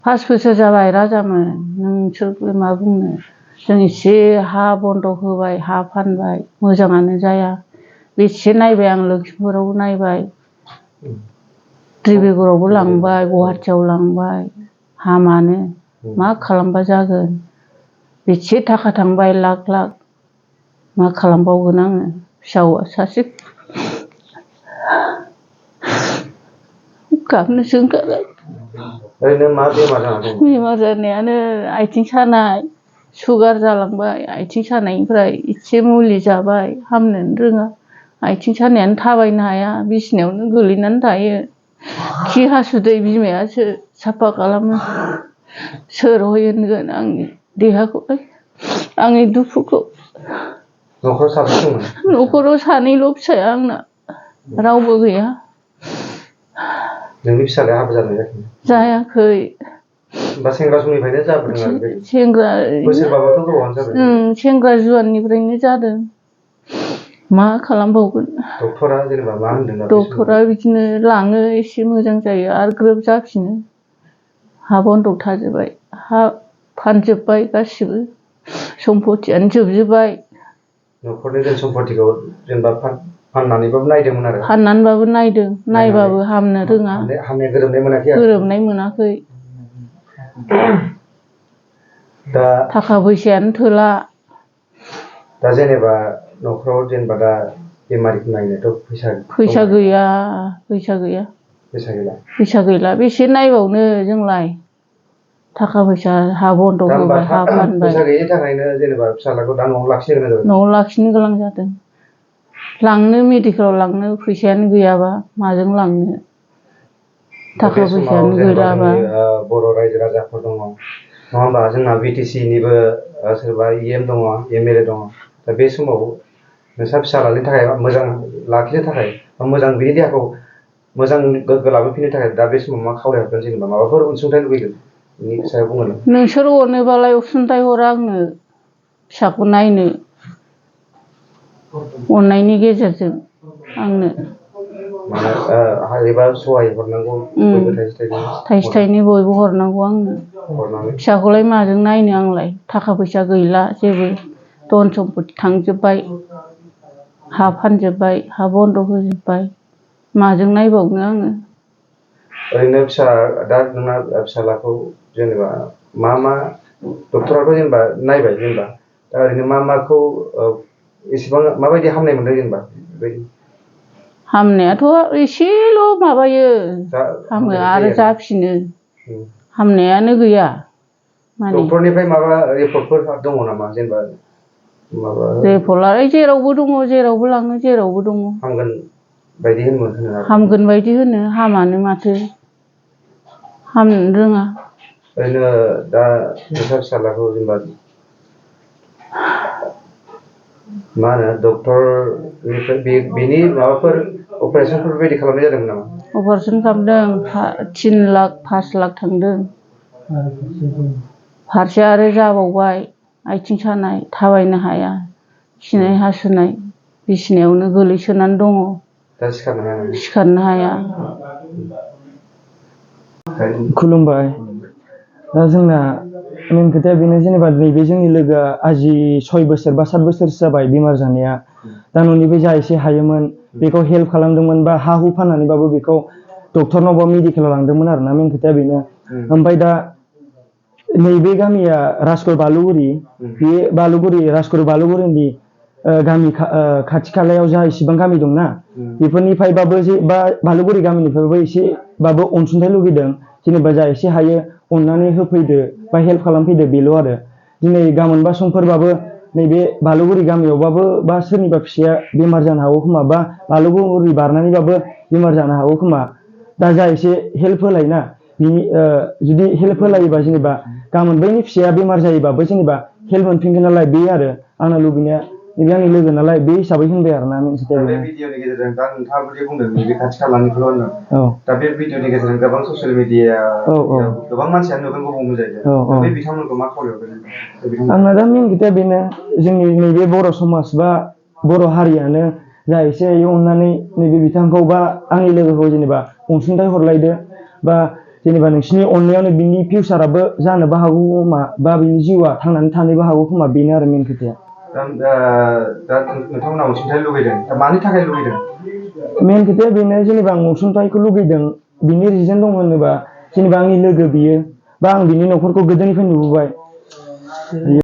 5 बोसोर जाबाय राजामोन नोंसोरलाय मा बुंनो जों एसे हा बन्दक होबाय हा फानबाय मोजाङानो जाया बेसे नायबाय आं लखिमपुरावबो नायबाय त्रिबेगरावबो लांबाय गुवाहाटियाव लांबाय हामानो मा खालामबा जागोन बेसे थाखा थांबाय लाख लाख मा खालामबावगोन आङो फिसावा सासे गाबनोसो ओंखारो ओरैनो मा बेमार जाना दं? बेमार जानायानो आथिं सानाय सुगार जालांबाय आथिं सानायनिफ्राय एसे मुलि जाबाय हामनोनो रोङा आथिं सानायानो थाबायनो हाया बिसिनायावनो गोलैनानै थायो खि हासुदै बिमायासो साफा खालामो सोर होनगोन आंनि देहाखौलाय आंनि दुखुखौ न'खराव साबेसे दंमोन? न'खराव सानैल' फिसाया आंना रावबो गैया नोंनि फिसालाया हाबा जादोंना जायाखै? जायाखै बा सेंग्रा समनिफ्रायनो जाबोदों आरो बे सेंग्रा बोसोरबाबाथ' गोबावानो जाबाय सेंग्रा जुवाननिफ्रायनो जादों मा खालामबावगोन डक्टरा जेनेबा मा होनदों डक्टरा बिदिनो लाङो एसे मोजां जायो आरो ग्रोब जाफिनो हा बन्दक थाजोब्बाय हा फानजोब्बाय गासिबो सम्पतियानो जोबजोब्बाय न'खरनि धोन सम्पतिखौ जेनेबा फाननानैबाबो नायदोंमोन आरो फाननानैबाबो नायदों नायबाबो हामनो रोङा हामनाय गोरोबनाय मोनाखै आरो गोरोबनाय मोनाखै दा थाखा फैसायानो थोला दा जेनेबा न'खराव जेनेबा दा बेमारिखौ नायनोथ' फैसा गैया फैसा गैला फैसा गैला बेसे नायबावनो जोंलाय थाखा फैसा हा बन्दक होबाय हा फानबाय फैसा गैयिनि थाखायनो जेनेबा फिसालाखौ दा न'आव लाखिनो गोनां जादों न'आव लाखिनो गोनां जादों लांनो मेडिकेलाव लांनो फैसायानो गैयाबा माजों लांनो थाखा फैसायानो गैलाबा बर' रायजो राजाफोर दङ नङा होमबा जोंना BTC निबो सोरबा EM दङ MLA दङ दा बे समाव नोंसा फिसालानि थाखाय मोजां लाखिनो थाखाय मोजां बिनि देहाखौ मोजां गोग्गो लाबोफिननो थाखाय दा बे समाव मा खावलायहरगोन जेनेबा माबाफोर अनसुंथाइ लुबैगोन बेनि सायाव बुंगोन नोंसोर अनोबालाय अनसुंथाइ हर आंनो फिसाखौ नायनो अननायनि गेजेरजों आंनो हायोबा सहाय हरनांगौ थाइसे थाइनै बयबो हरनांगौ आंनो फिसाखौलाय माजों नायनो आंलाय थाखा फैसा गैला जेबो धन सम्पति थांजोब्बाय हा फानजोब्बाय हा बन्दक होजोब्बाय माजों नायबावनो आङो ओरैनो दा नोंना फिसालाखौ जेनेबा मा डक्टराथ' जेनेबा नायबाय जेनेबा दा ओरैनो माखौ एसेबां माबायदि हामनाय मोनदों जेनेबा बेबायदि हामनायाथ' एसेल' माबायो हामो आरो जाफिनो हामनायानो गैया डक्टरनिफ्राय माबा रिपर्टफोर दङ नामा जेनेबा रिपर्टआलाय जेरावबो दङ जेरावबो लाङो जेरावबो दङ हामगोन बायदि होनो हामानो माथो हामनो रोङा ओरैनो दा नोंसा फिसालाखौ जेनेबा मा होनो डक्टरनिफ्राय बेनि माबाफोर अपारेशनफोर बेबायदि खालामनाय जादोंमोन नामा अपारेशन खालामदों 3 लाख 5 लाख थांदों फारसे आरो जाबावबाय आथिं सानाय थाबायनो हाया खिनाय हासुनाय बिसिनायावनो गोलैसोनानै दङ दा सिखारनो हाया खुलुमबाय दा जोंना मेन खोथाया बेनो जेनेबा नैबे जोंनि लोगोआ आजि 6 बोसोर बा 7 बोसोरसो जाबाय बेमार जानाया दा न'निफ्राय जा एसे हायोमोन बेखौ हेल्प खालामदोंमोन बा हा हु फाननानैबाबो बेखौ डक्टरनाव बा मेडिकेलाव लांदोंमोन आरोना मेन खोथाया बेनो ओमफ्राय दा नैबे गामिया राजगर बालुगुरि बे राजगर बालुगुरिनि गामि खाथि खालायाव जा इसिबां गामि दंना बेफोरनिफ्रायबाबो बा बालुगुरि गामिनिफ्रायबाबो एसेबाबो अनसुंथाइ लुगैदों जेनेबा जा एसे हायो अननानै होफैदो बा हेल्प खालामफैदो बेल' आरो दिनै गाबोन बा समफोरबाबो नैबे बालुगुरि गामियावबाबो बा सोरनिबा फिसाया बेमार जानो हागौ खोमा बा बालुगुरि बारनानैबाबो बेमार जानो हागौ खोमा दा जा एसे हेल्प होलायना बिनि जुदि हेल्प होलायोबा जेनेबा गाबोन बैनि फिसाया बेमार जायोबाबो जेनेबा हेल्प मोनफिनगोन नालाय बे आरो आंना लुबैनाया नैबे आंनि लोगो नालाय बे हिसाबै होनबाय आरोना बे भिडिअनि गेजेरजों दा नोंथाङा बिदि बुंदों नैबे खाथि खालानिखौल' होनदों दा बे भिडिअनि गेजेरजों गोबां ससियेल मिडियायाव गोबां मानसियानो नुदोंबो बुंजायो बे बिथांमोनखौ मा खावलायहरगोन आंना दा मेन खोथाया बेनो जोंनि नैबे बर' समाज बा बर' हारियानो जा एसे अननानै नैबे बिथांखौ बा आंनि लोगोखौ जेनेबा अनसुंथाइ हरलायदो बा जेनेबा नोंसिनि अननायावनो बिनि फिउचाराबो जानोबो हागौ खोमा बा बिनि जिउआ थांनानै थानोबो हागौ खोमा बेनो आरो मेन खोथाया। दा नोंथांमोना अनसुंथाइ लुगैदों दा मानि थाखाय लुगैदों? मेन खोथाया बेनो जेनेबा आं अनसुंथाइखौ लुगैदों बिनि रिजन दं होनोबा जेनेबा आंनि लोगो बियो बा आं बिनि न'खरखौ गोदोनिफ्राय नुबोबाय।